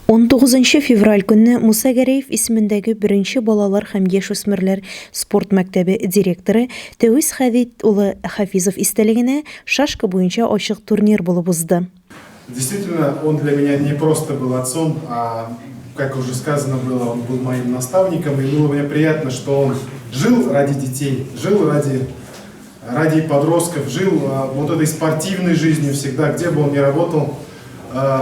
19 февраль көнне Муса Гәрәев исемендәге беренче балалар һәм яшүсмерләр спорт мәктәбе директоры Тәвис Хәдит улы Хафизов истәлегенә шашка буенча ачык турнир булып узды. Действительно, он для меня не просто был отцом, а, как уже сказано было, он был моим наставником. И было мне приятно, что он жил ради детей, жил ради, ради подростков, жил вот этой спортивной жизнью всегда, где бы он ни работал.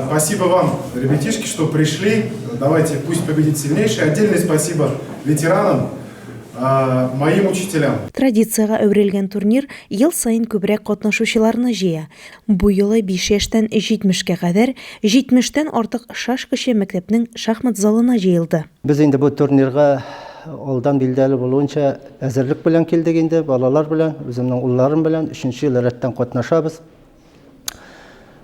Спасибо вам, ребятишки, что пришли. Давайте, пусть победит сильнейший. Отдельное спасибо ветеранам, моим учителям. Традициягә әверелгән турнир ел саен күбрәк катнашучыларны җыя. Бу юлы биш яшьтән 70 кә кадәр 70 тән артык шашкачы мәктәпнең шахмат залына җыелды. Без инде бу турнирга алдан билдәле булуынча әзерлек белән килдек инде, балалар белән, үземнең улларым белән өченче ел рәттән катнашабыз.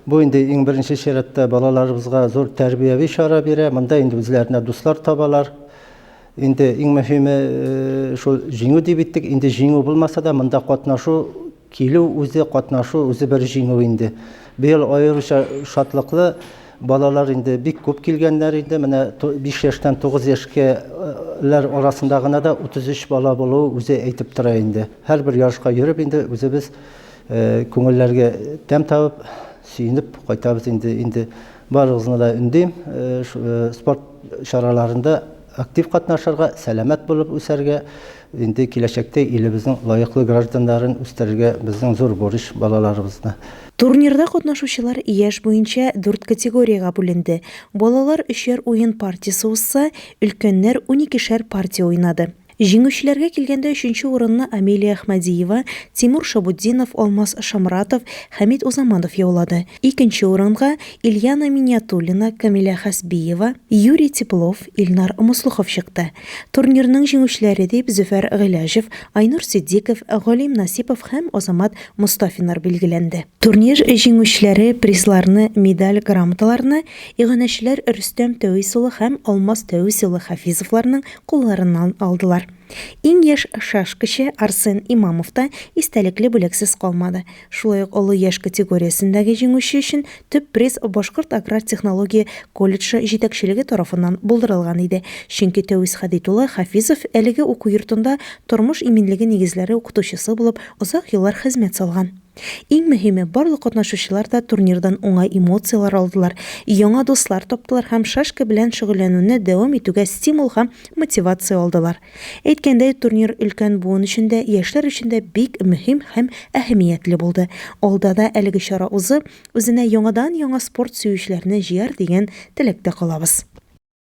Бу инде иң беренче чиратта балаларыбызга зур тәрбияви чара бирә. Монда инде үзләренә дуслар табалар. Инде иң мөһиме э, шул җиңү дип иттек. Инде җиңү булмаса да монда катнашу, килү үзе, катнашу үзе бер җиңү инде. Быел аеруча шатлыклы балалар инде бик күп килгәннәр инде. Менә 5 яшьтән 9 яшькә э, ләр арасында гына да 33 бала булуы үзе әйтеп тора инде. Һәрбер ярышка йөреп инде үзебез Күңелләргә тәм табып, сөенеп кайтабыз инде. Инде барыгызны да өндим, спорт чараларында актив катнашырга, сәламәт булып үсәргә, инде киләчәктә илебезнең лаеклы гражданнарын үстерергә безнең зур бурыч балаларыбызны. Турнирда катнашучылар яшь буенча дүрт категориягә бүленде. Балалар өчәр уен партиясе узса, өлкәннәр уникешәр партия уйнады. Җиңүчеләргә килгәндә өченче урынны Амелия Әхмәдиева, Тимур Шабутдинов, Алмаз Шамратов, Хәмит Узаманов яулады. Икенче урынга Ильяна Миниатуллина, Камилә Хәсбиева, Юрий Теплов, Илнар Мослухов чыкты. Турнирның җиңүчеләре дип Зөфәр Гыйләҗев, Айнур Ситдиков, Галим Насипов һәм Азамат Мостафиннар билгеләнде. Турнир җиңүчеләре призларны, медаль, грамоталарны иганәчеләр Рөстәм Тәвис улы һәм Алмаз Тәвис улы Хафизовларның кулларыннан алдылар. Иң яшь шашкачы Арсен Имамов та истәлекле бүләксез калмады. Шулай ук олы яшь категориясендәге җиңүче өчен төп приз Башкорт аграр технология колледжы җитәкчелеге тарафыннан булдырылган иде, чөнки Тәвис Хәдит улы Хафизов әлеге уку йортында тормыш иминлеге нигезләре укытучысы булып озак еллар хезмәт салган. Иң мөһиме, барлык катнашучылар да турнирдан уңай эмоцияләр алдылар, яңа дуслар таптылар һәм шашка белән шөгыльләнүне дәвам итүгә стимул һәм мотивация алдылар. Әйткәндәй, турнир өлкән буын өчен дә, яшьләр өчен дә бик мөһим һәм әһәмиятле булды. Алда да әлеге чара узып, үзенә яңадан-яңа спорт сөючеләрне җыяр дигән теләктә калабыз.